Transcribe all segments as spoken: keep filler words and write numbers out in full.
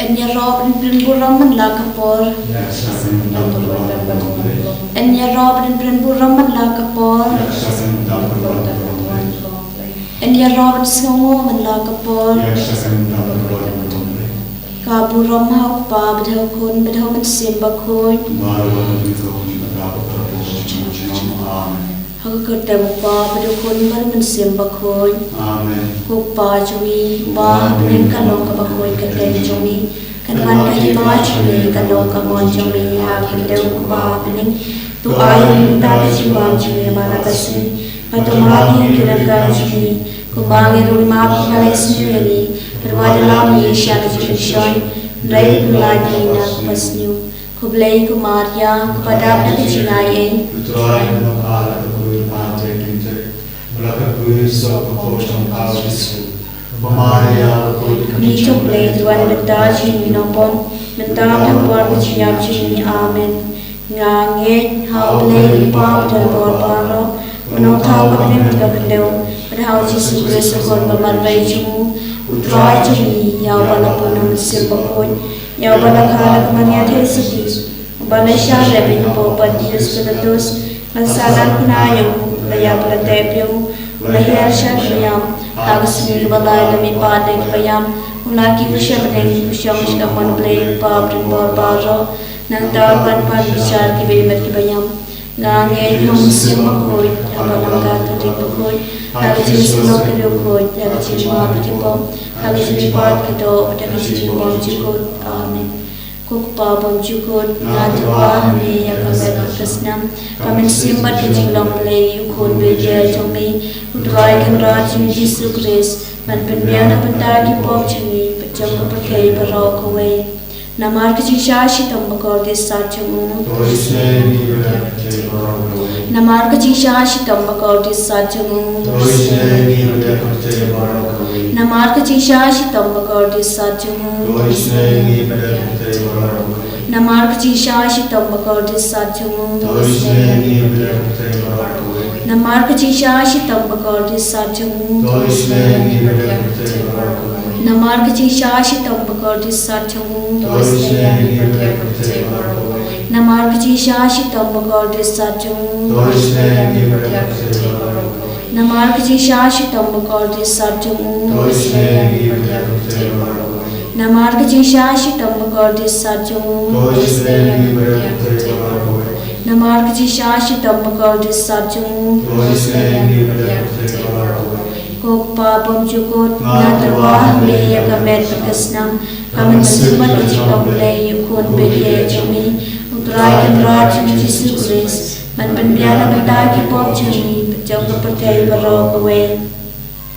Yn ïaroh ban pynburom man la ka por. Yn ïaroh ban pynburom man la ka por. Yn ïaroh ban sngewnguh man la ka por. Ka burom ha u Kpa bad ha u Khun bad ha u Mynsiem Bakhuid. Ha ka kyrteng u Kpa bad u Khun bad u Mynsiem Bakhuid. Amen. Ko Kpa jong ngi, ba ha bneng, ka long kaba khuid ka kyrteng jong ngi. Kan wan ka hima jong ngi, kan long ka mon jong ngi ha khyndew kumba ha bneng. To ai ïa ngi mynta ka jingbam jong ngi ha la ka sngi. Bad to map ïa ngi ki ryngkat jong ngi, kumba ngi ruh ngi map ïa kiba leh sniew ïa ngi. Bad wat ïalam ïa ngi sha ka jingpynshoi, hynrei pyllait ïa ngi na ka basniew. Ko Blei, ko Maria, kaba dap da ka jingaiei. U Trai u don ha la ka khuid martyr kynthei, ba la ka khuid soh ka pop jong u Jisu. Ko Maria, ka khuid ka kmie jong u Blei, to wan bynta jong ngi ki nongpop, mynta bad ha ka por ka jingïap jong ngi. Amen. Nga ngeit ha U Blei U Kpa Uba Donbor Baroh, Uba nongthaw ha bneng bad ha khyndew, bad ha U Jisu Khrist, U Khun ba marwei jong U, U Trai jong ngi, ïa uba la pun na U Mynsiem Bakhuid, ïa uba la kha da ka Maria Theisotti, uba la shah leh bad ki pop, Pontius Pilatus, la sahnarphna ïa u, la ïap la tep ïa u, u la hiar sha ka ïap, ha ka sngi kaba lai u la mihpat na ki baïap, u la kiew sha bneng, u shong sha ka mon U Blei U Kpa Uba Donbor Baroh. Nangta un wan pan bishar kiba im bad kiba ïap. Nga ngeit ha U Mynsiem Bakhuid, ha ka Balang Katholik bakhuid, ha ka jingsylloh ki riewkhuid, ha ka jingmap ki pop, ha ka jingmihpat ki doh, bad ha ka jingbymjukut. Amen. Ko Kpa bymjukut, nga tyrwa ha me ïa ka met bad ka snam, ka mynsiem bad ka jinglong Blei ïa U Khun baieit jong me, U Trai Kynrad jong ngi U Jisu Khrist, ban pynbiang na ka bynta ki pop jong ngi bad jong ka pyrthei baroh kawei. Namar ka jingshah shitom bakordit sat jong u. To isynei ïa ngi bad ïa ka pyrthei baroh kawei. Namar ka jingshah shitom bakordit sat jong u. To isynei ïa ngi bad ïa ka pyrthei baroh kawei. Namar ka jingshah shitom bakordit sat jong u. To isynei ïa ngi bad ïa ka pyrthei baroh kawei. Namar ka jingshah shitom bakordit sat jong u. To isynei ïa ngi bad ïa ka pyrthei baroh kawei. Namar ka jingshah shitom bakordit sat jong u. To isynei ïa ngi bad ïa ka pyrthei baroh kawei. Namar ka jingshah shitom bakordit sat jong u. To isynei ïa ngi bad ïa ka pyrthei baroh kawei. Namar ka jingshah shitom bakordit sat jong u. To isynei ïa ngi bad ïa ka pyrthei baroh kawei. Namar ka jingshah shitom bakordit sat jong u. To isynei ïa ngi bad ïa ka pyrthei baroh kawei. Namar ka jingshah shitom bakordit sat jong u. To isynei ïa ngi bad ïa ka pyrthei baroh kawei. Namar ka jingshah shitom bakordit sat jong u. To isynei ïa ngi bad ïa ka pyrthei baroh kawei. Ko Kpa bymjukut, nga tyrwa ha me ïa ka met bad ka snam, ka mynsiem bad ka jinglong Blei ïa U Khun baieit jong me, U Trai Kynrad jong ngi U Jisu Khrist, ban pynbiang na ka bynta ki pop jong ngi bad jong ka pyrthei baroh kawei.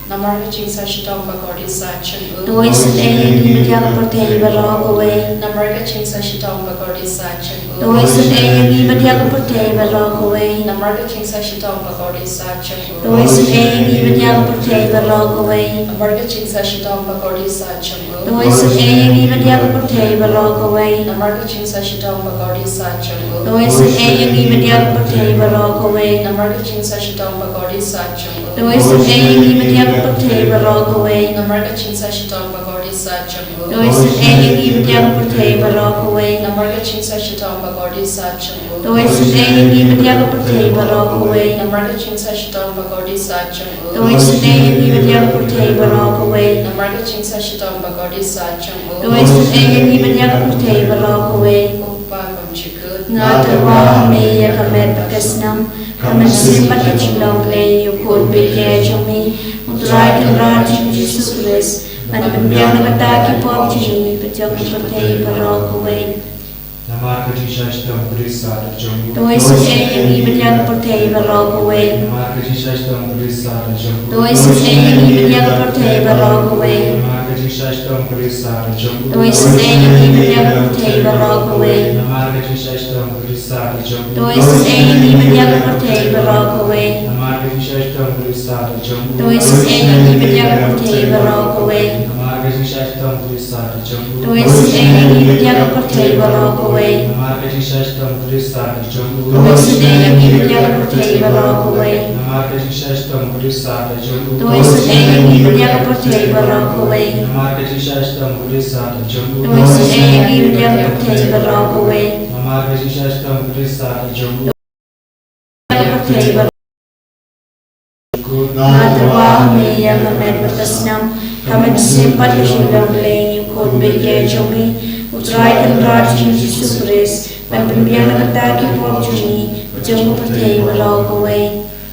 Namar ka jingshah shitom bakordit sat jong u. To isynei ïa ngi bad ïa ka pyrthei baroh kawei. Namar ka jingshah shitom bakordit sat jong u. To isynei ïa ngi bad ïa ka pyrthei baroh kawei. Namar ka jingshah shitom bakordit sat jong u. To isynei ïa ngi bad ïa ka pyrthei baroh kawei. Namar ka jingshah shitom bakordit sat jong u. To isynei ïa ngi bad ïa ka pyrthei baroh kawei. Namar ka jingshah shitom bakordit sat jong u. To isynei ïa ngi bad ïa ka pyrthei baroh kawei. Namar ka jingshah shitom bakordit sat jong u. To isynei ïa ngi bad ïa ka pyrthei baroh kawei. Namar ka jingshah shitom bakordit sat jong u. To isynei ïa ngi bad ïa ka pyrthei baroh kawei. Namar ka jingshah shitom bakordit sat jong u. To isynei ïa ngi bad ïa ka pyrthei baroh kawei. Namar ka jingshah shitom bakordit sat jong u. To isynei ïa ngi bad ïa ka pyrthei baroh kawei. Namar ka jingshah shitom bakordit sat jong u. To isynei ïa ngi bad ïa ka pyrthei baroh kawei. Ko Kpa bymjukut, nga tyrwa ha me ïa ka met bad ka snam, ka mynsiem bad ka jinglong Blei ïa U Khun baieit jong me, U Trai Kynrad jong ngi U Jisu Khrist, ban pynbiang na ka bynta ki pop jong ngi bad jong ka pyrthei baroh kawei. Namar ka jingshah shitom bakordit sat jong u. To isynei ïa ngi bad ïa ka pyrthei baroh kawei. Namar ka jingshah shitom bakordit sat jong u. To isynei ïa ngi bad ïa ka pyrthei baroh kawei. Namar ka jingshah shitom bakordit sat jong u. To isynei ïa ngi bad ïa ka pyrthei baroh kawei. Namar ka jingshah shitom bakordit sat jong u. To isynei ïa ngi bad ïa ka pyrthei baroh kawei. Namar ka jingshah shitom bakordit sat jong u. To isynei ïa ngi bad ïa ka pyrthei baroh kawei. Namar ka Ka jingshah shitom u Khrist ha ka jong u. To isynei ïa ngi bad ïa ka pyrthei baroh kawei. Namar ka jingshah shitom u Khrist ha ka jong u. To isynei ïa ngi bad ïa ka pyrthei baroh kawei. Namar ka jingshah shitom u Khrist ha ka jong u. To isynei ïa ngi bad ïa ka pyrthei baroh kawei. Namar ka jingshah shitom u Khrist ha ka jong u. To isynei ïa ngi bad ïa ka pyrthei baroh kawei. Namar ka jingshah shitom u Khrist ha ka jong u. Nga tyrwa ha me ïa ka met bad ka snam, ka mynsiem bad ka jinglong Blei, u Khun beit ïa jong me, u Trai Kynrad jong ngi Jisu Khrist, ban pynbiang na ka bynta ki pop jong ngi, jong ka pyrthei baroh kawei.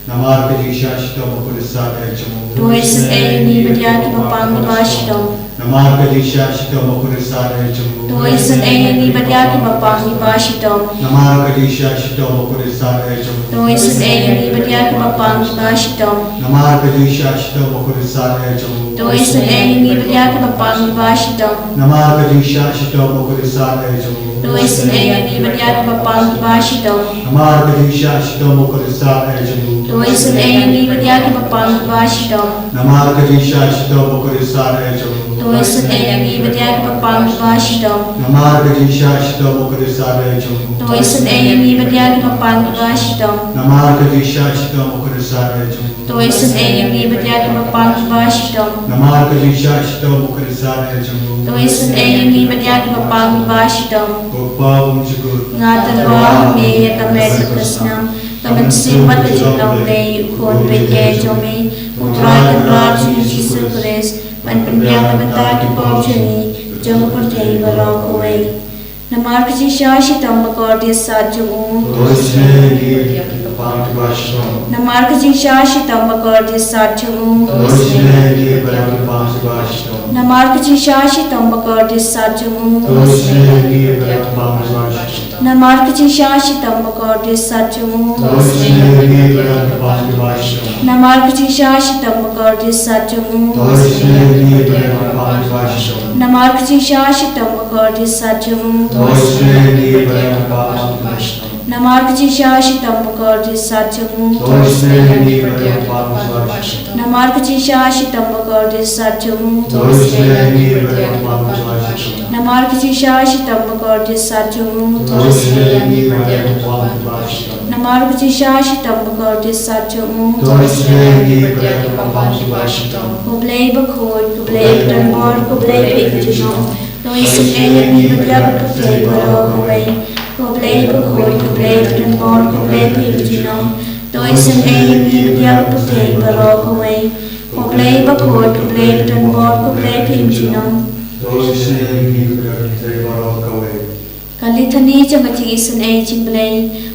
Namar ka jingshah shitom u Khrist ha ka jong u. To isynei ïa ngi bad ïa kiba pang kiba shitom. Namar ka jingshah shitom u Khrist ha ka jong u. To isynei ïa ngi bad ïa kiba pang kiba shitom. Namar ka jingshah shitom u Khrist ha ka jong u. To isynei ïa ngi bad ïa kiba pang kiba shitom. Namar ka jingshah shitom u Khrist ha ka jong u. To isynei ïa ngi bad ïa kiba pang kiba shitom. Namar ka jingshah shitom u Khrist ha ka jong u. To isynei ïa ngi bad ïa kiba pang kiba shitom. Namar ka jingshah shitom u Khrist ha ka jong u. To isynei ïa ngi bad ïa kiba pang kiba shitom. Namar ka jingshah shitom u Khrist ha ka jong u. To isynei ïa ngi bad ïa kiba pang kiba shitom. Namar ka jingshah shitom u Khrist ha ka jong u. To isynei ïa ngi bad ïa kiba pang kiba shitom. Namar ka jingshah shitom u Khrist ha ka jong u. To isynei ïa ngi bad ïa kiba pang kiba shitom. Namar ka jingshah shitom u Khrist ha ka jong u. To isynei ïa ngi bad ïa kiba pang kiba shitom. Ko Pa bymjukut. Nga tyrwa ha me ïa ka met bad ka snam, ka mynsiem bad ka jinglong Blei, u Khun beit ïa jong me, u Trai Kynrad jong ngi Jisu Khrist, ban pynbiang na ka bynta ki pop jong ngi, jong ka pyrthei baroh kawei. Namar ka jingshah shitom ba kordit sat jong u. To isynei ïa ngi bad ïa kiba pang kiba shitom. Namar ka jingshah shitom ba kordit sat jong u. To isynei ïa ngi bad ïa kiba pang kiba shitom. Namar ka jingshah shitom ba kordit sat jong u. To isynei ïa ngi bad ïa kiba pang kiba shitom. Namar ka jingshah shitom ba kordit sat jong u. To isynei ïa ngi bad ïa kiba pang kiba shitom. Namar ka jingshah shitom ba kordit sat jong u. To isynei ïa ngi bad ïa kiba pang kiba shitom. Namar ka jingshah shitom ba kordit sat jong u. To isynei ïa ngi bad ïa kiba pang kiba shitom. Namar ka jingshah shitom ba kordit sat jong u. To isynei ïa ngi bad ïa kiba pang kiba shitom. Namar ka jingshah shitom ba kordit sat jong u. To isynei ïa ngi bad ïa kiba pang kiba shitom. Namar ka jingshah shitom ba kordit sat jong u. To isynei ïa ngi bad ïa kiba pang kiba shitom. Namar ka jingshah shitom ba kordit sat jong u. To isynei ïa ngi bad ïa kiba pang kiba shitom. Ko Blei bakhuid, ko Blei badonbor, ko Blei pynjulor. To isynei ïa ngi bad ïa ka pyrthei baroh kawei. Ko Blei bakhuid, ko Blei badonbor, ko Blei pynjulor. To isynei ïa ngi bad ïa ka pyrthei baroh kawei. Ko Blei bakhuid, ko Blei badonbor, ko Blei pynjulor. To isynei ïa ngi bad ïa ka pyrthei baroh kawei. Ka Lithani jong ka jingisynei jong U Blei.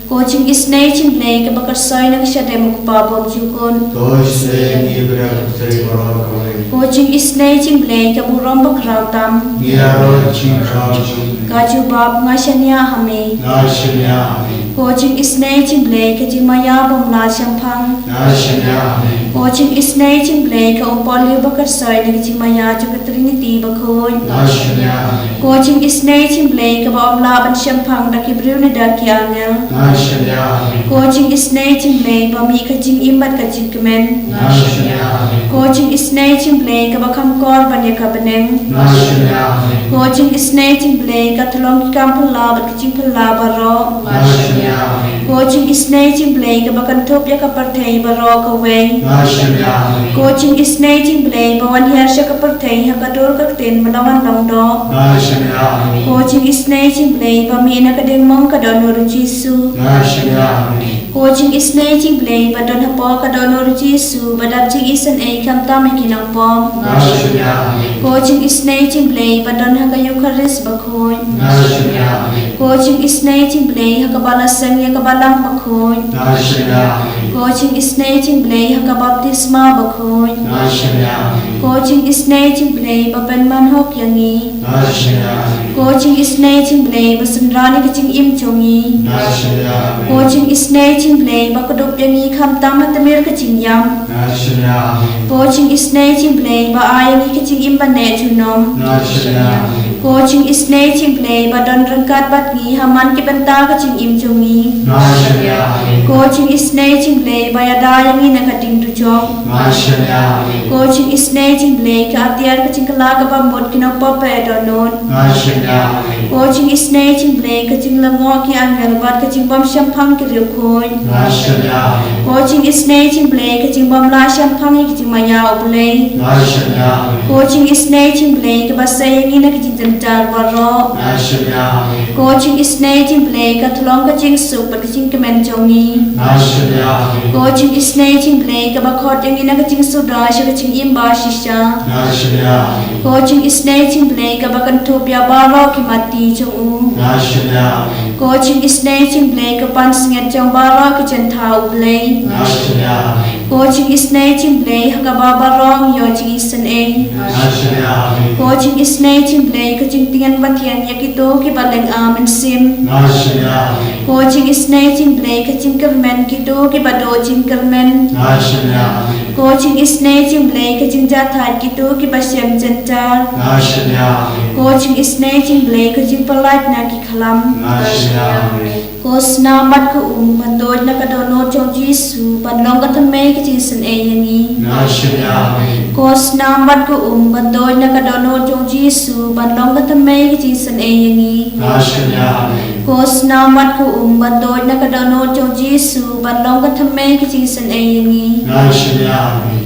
Ko jingisynei jong U Blei kaba kyrsoi na ka shadem U Kpa bymjukut. To isynei ïa ngi bad ïa ka pyrthei baroh kawei. Ko jingisynei jong U Blei ka burom bakhraw tam. Ngi ïaroh jingkhraw jong U Blei. Ka jubab: Nga shaniah ha me. Nga shaniah ha me. Ko jingisynei jong U Blei ka jingmaïa bymlah shemphang. Nga shaniah ha me. Ko jingisynei jong U Blei ka umpohliew bakyrsoi na ka jingmaïa jong ka Trinity bakhuid. Nga shaniah ha me. Ko jingisynei jong U Blei kaba ym lah ban shemphang da ki briew ne da ki angel. Nga shaniah ha me. Ko jingisynei jong U Blei ba mih ka jingim bad ka jingkmen. Nga shaniah ha me. Ko jingisynei jong U Blei kaba kham kor ban ïa ka bneng. Nga shaniah ha me. Ko jingisynei jong U Blei ka tyllong ki kam phylla bad ka jingphylla baroh. Nga shaniah ha me. Ko jingisynei jong U Blei kaba kynthup ïa ka pyrthei baroh kawei. Nga shaniah ha me. Ko jingisynei jong U Blei ba wan hiar sha ka pyrthei ha ka dur ka ktien ba la wan long doh. Nga shaniah ha me. Ko jingisynei jong U Blei ba mih na ka diengmong ka dohnud U Jisu. Nga shaniah ha me. Ko jingisynei jong U Blei ba don hapoh ka dohnud U Jisu ba dap jingisynei khamtam ïa ki nongpop. Nga shaniah ha me. Ko jingisynei jong U Blei ba don ha ka Eukharist bakhuid. Nga shaniah ha me. Ko jingisynei jong U Blei ha kaba la seng ïa ka Balang bakhuid. Nga shaniah ha me. Ko jingisynei jong U Blei ha ka baptisma bakhuid. Nga shaniah ha me. Ko jingisynei jong U Blei ba pynman hok ïa ngi. Nga shaniah ha me. Ko jingisynei jong U Blei ba synran ïa ka jingim jong ngi. Nga shaniah ha me. Ko jingisynei jong U Blei ba kdup ïa ngi khamtam ha tmier ka jingïap. Nga shaniah ha me. Ko jingisynei jong U Blei ba ai ïa ngi ka jingim ban neh junom. Nga shaniah ha me. Ko jingisynei jong U Blei ba don ryngkat bad ngi ha man ki bynta ka jingim jong ngi. Nga shaniah ha me. Ko jingisynei jong U Blei ba ïada ïa ngi na ka ding dujok. Nga shaniah ha me. Ko jingisynei jong U Blei ka atiar ka jingkylla kaba mut ki nongpop ba ïa dohnud. Nga shaniah ha me. Ko jingisynei jong U Blei ka jinglyngngoh ki angel bad ka jingbym shemphang ki riewkhuid. Nga shaniah ha me. Ko jingisynei jong U Blei ka jingbym lah shemphang ïa ka jingmaïa U Blei. Nga shaniah ha me. Ko jingisynei jong U Blei kaba sei ïa ngi na ka jingjynjar baroh. Nga shaniah ha me. Ko jingisynei jong U Blei ka thlong ka jingsuk bad ka jingkmen jong ngi. Nga shaniah ha me. Ko jingisynei jong U Blei kaba khot ïa ngi na ka jingsuda sha ka jingim ba shisha. Nga shaniah ha me. Ko jingisynei jong U Blei kaba kynthup ïa baroh ki matti jong u. Nga shaniah ha me. Ko jingisynei jong U Blei ka pansngiat jong baroh ki jingthaw U Blei. Nga shaniah ha me. Ko jingisynei jong U Blei ha kaba baroh ngi ïoh jingisynei. Nga shaniah ha me. Ko jingisynei jong U Blei ka jingtngen ba thiang ïa kito kiba lynga mynsiem. Nga shaniah ha me. Ko jingisynei jong U Blei ka jingkyrmen kito kiba duh jingkyrmen. Nga shaniah ha me. Ko jingisynei jong U Blei ka jingjahthait kito kiba shem jynjar. Nga shaniah ha me. Ko jingisynei jong U Blei ka jingpyllait na ki khlam. Nga shaniah ha me. Ko snam bad ko um ban tuid na ka dohnud jong U Jisu ban long ka thymmei ka jingisynei ïa ngi. Nga shaniah ha me. Ko snam bad ko um ban tuid na ka dohnud jong U Jisu ban long ka thymmei ka jingisynei ïa ngi. Nga shaniah ha me. Ko snam bad ko um ban tuid na ka dohnud jong U Jisu ban long ka thymmei ka jingisynei ïa ngi. Nga shaniah ha me.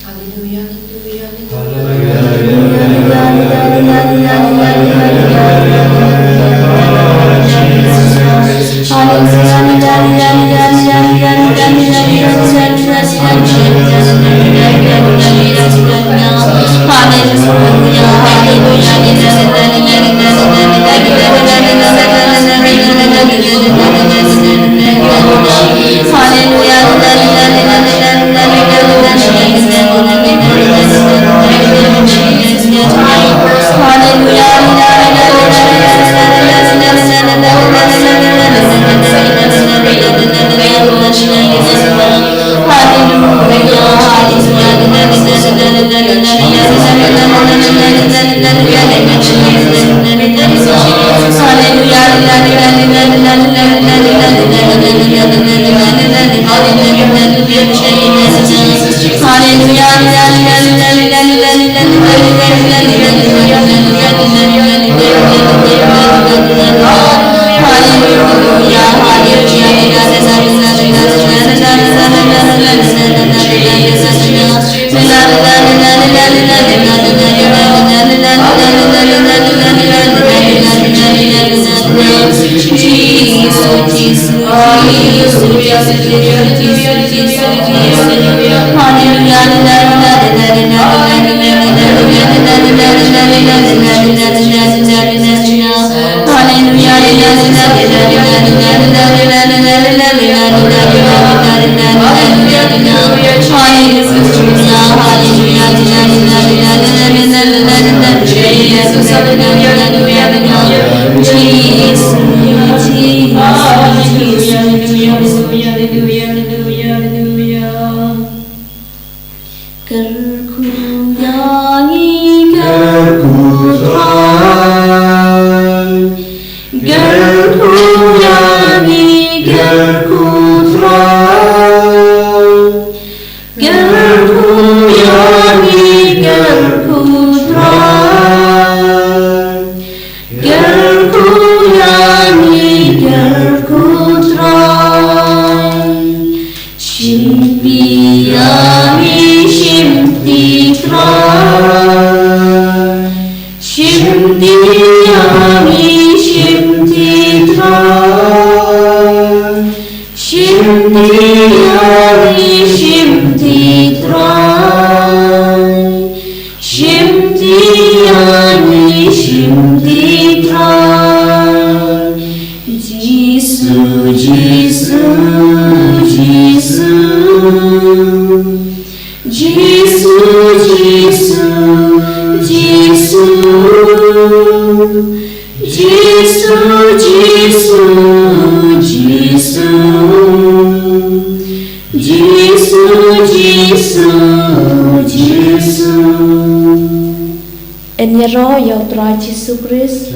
Haleluya, haleluya, haleluya. Kyrkhu ïa ngi, kyrkhu Trai. Kyrkhu ïa ngi, kyrkhu Trai. Kyrkhu ïa ngi, kyrkhu Trai. Kyrkhu ïa ngi, kyrkhu Trai. Shimti ïa ngi, shimti Trai. Shimti ïa ngi, shimti Trai. Shimti ïa ngi, shimti Trai. Shimti ïa ngi, shimti Trai. Jisu, Jisu, Jisu. Jisu, Jisu, Jisu. Jisu, Jisu, Jisu. Jisu, Jisu, Jisu. Ngin ïaroh ïa U Trai Jisu Khrist.